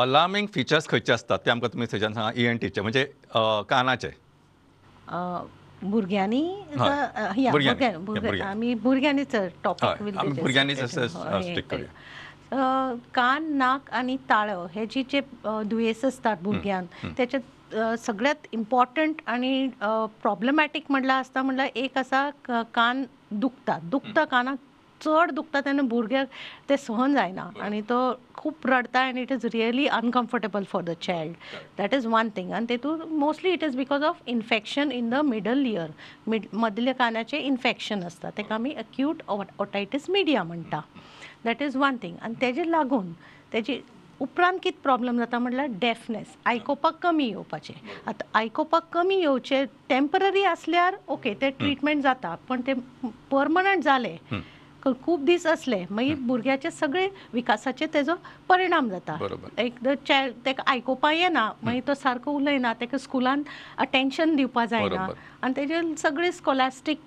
अलार्मींग features खंयचे आसतात ते आमकां तुमी थंयच्यान सांगा, ईएनटीचे, म्हणजे कानाचे. भुरग्यांनी? हय. भुरग्यांनी. भुरग्यांनी. आमी भुरग्यांनीच टॉपीक. हय, आमी भुरग्यांनीच स्टिक करूया. कान, नाक आनी ताळो हे जी जे दुयेंस आसतात भुरग्यांक, तेचे सगळ्यात इम्पॉर्टंट आनी प्रॉब्लमॅटीक म्हणल्यार आसता, म्हणल्यार एक आसा कान दुखता. दुखता, कानाक चड दुखता तेन्ना भुरग्याक तें सहन जायना आनी तो खूब रडटा आनी it is really uncomfortable for the child. That is one thing. आनी तेतून mostly it is because of infection in the middle ear. मदल्या कानाचें इन्फेक्शन आसता, ताका आमी एक्यूट ओटायटीस मिडिया म्हणटा. That is one thing. आनी तेजे लागून तेजी उपरांत कितें प्रॉब्लम जाता म्हटल्यार डेफनेस, आयकुपाक कमी येवपाचें. आतां आयकुपाक कमी येवचें टेंपररी आसल्यार ओके, तें ट्रिटमेंट जाता, पण तें परमनंट जालें, खूब दीस आसले, मागीर भुरग्याचे सगळे विकासाचेर तेजो परिणाम जाता. एक the child, ताका आयकुपाक येना, मागीर तो सारको उलयना, ताका स्कुलान अटेंशन दिवपा जायना आनी तेजे सगळे स्कॉलास्टीक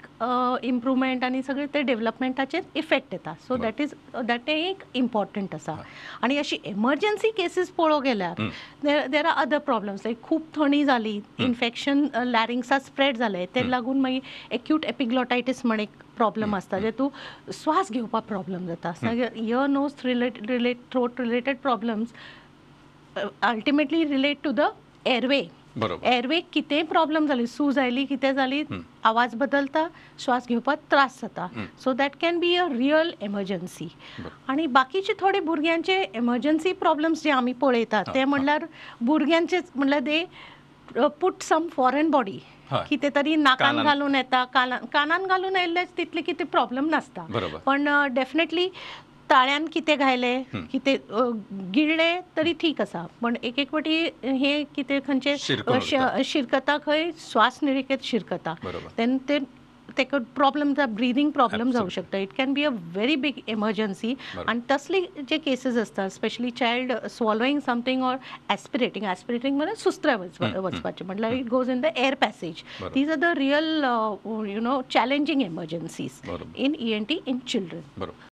इम्प्रुवमेंट आनी सगळे ते डेवलपमेंटाचेर इफेक्ट येता. सो that is that एक इम्पॉर्टंट आसा. आनी अशी एमर्जन्सी केसीस पळोवंक गेल्यार there are other problems, like खूब थंडी जाली, इन्फेक्शन लॅरिंग्सा स्प्रेड जालें, तेका लागून मागीर एक्यूट एपिग्लॉटायटीस म्हण एक प्रॉब्लम आसता, जेतूं श्वास घेवपाक प्रॉब्लम जाता. Ear, nose relate throat related problems ultimately relate to the airway. एअरवेक कितेंय प्रॉब्लम जाली, सूज आयली, कितें जाली, आवाज बदलता, श्वास घेवपाक त्रास जाता. So that can be a real emergency. आनी बाकीचे थोडे भुरग्यांचे एमर्जन्सी प्रॉब्लम्स जे आमी पळयतात ते म्हणल्यार भुरग्यांचेच, म्हणल्यार they put some foreign body, कितें तरी नाकान कानान. घालून येता. कानान कानान घालून आयिल्ले तितले कितें प्रॉब्लम नासता, पण डेफिनेटली ताळ्यान कितें घायलें, कितें गिळ्ळें तरी ठीक आसा, पण एक एक फावटी हें कितें खंयचें शिरकून उरता. शिरकता, खंय श्वास नलिकेत शिरकता, तेन्ना ते ताका प्रॉब्लम, ब्रिदींग प्रॉब्लम जावं शकता. It can be a very big emergency. आनी तसली जे केसीस आसता, specially child swallowing something or aspirating. Aspirating म्हणल्यार सुस्त्रे वचपाचें, म्हटल्यार it goes in the air passage. These are the real challenging emergencies in ENT in children. बरोबर.